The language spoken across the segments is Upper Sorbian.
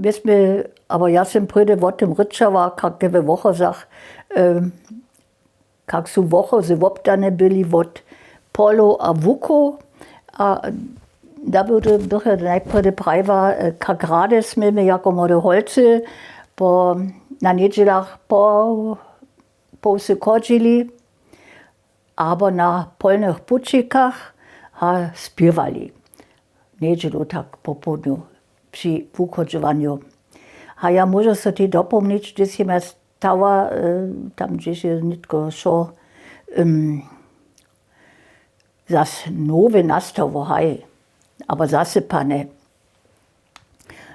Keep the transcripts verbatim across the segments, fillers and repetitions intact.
My smy, abo ja sym prědy wo tym rěčała, kak je we Wochozach, kak su Wochozy wobdane byli wot Polow a Wukow. A da bychy najprjedy prajiła, kak rady smy my jako młode holcy na njedźelach połsy chodźili abo na polnych pućikach a spěwali njedźelu tak popołdnju při wuchodźowanju. A ja móžu so tež dopomnić, hdyž sym ja stała tam, hdźež je nětko wšo zas nowe nastało, haj, abo zasypane,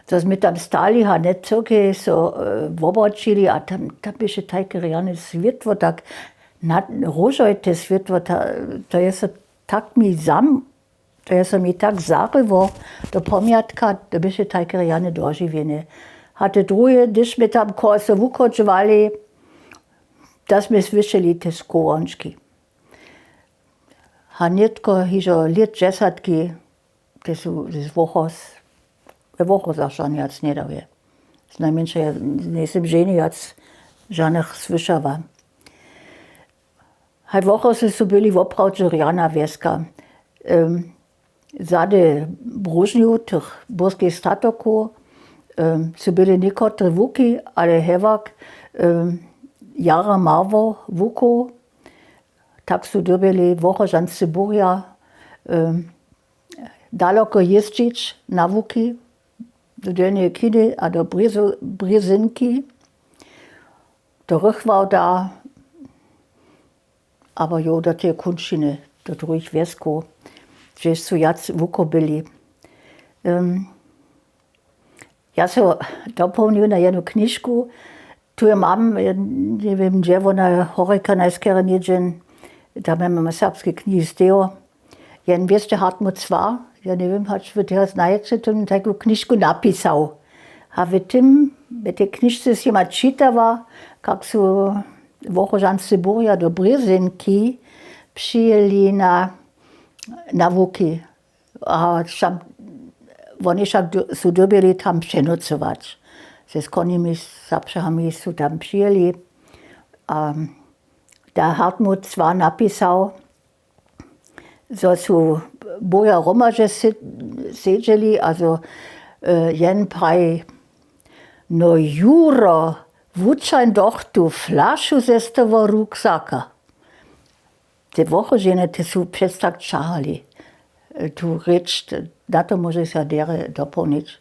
zo smy tam stali a hnjed cyrkej so wobraćili a tam běše tajke rjane swětło, tak róžojte swětło. To je so tak mi zam to je so mi tak zaryło do pomjatka, to běše tajke rjane dožiwjenje. A te druhe, hdyž smy tam koło so wuchodźowali, da smy słyšeli te skowončki. A nětko hižo lět dźesatki, te su z Wochos we Wochosach žan wjac njedawje. Znajmjeńša ja njejsym ženje wjac žanych słyšała. Haj, Wochosy su byli woprawdźe rjana wjeska. Zady bróžnju tych burskich statokow su byli někotre wuki, ale hewak jara mało wukow. Tak su dyrbjeli wochožanscy burja daloko jězdźić na wuki, do Delnjeje Chiny a do Brězynki, do Rychwałda, abo jo do teje Kónčiny, do druhich wjeskow, hdźež su wjac wukow byli. Ja so dopołnił na jednu knižku. Tu je mam, njewěm hdźe wona, horjeka najskerje něhdźe, tam je mam serbske knihi stejo. Jen wěsće Hartmut Zwar, ja njewěm hač wy teho znajeće, tón tajku knižku napisał. A w tym w tej knižce sym jima čitała, kak su wochožanscy burja do Brězynki přijěli na wuki. A woni wšak su dyrbjeli tam přenocować. Ze skónimi zapřahami su tam přijěli. A da Hartmut Zwar napisał, zo su burja hromadźe sedźeli a zo jen praji: „No Juro, wučań doch tu flašu z toho ruksaka.“ Te Wochoženje, te su přez tak ćahali tu rěč, na to móžeš so derje dopołnić.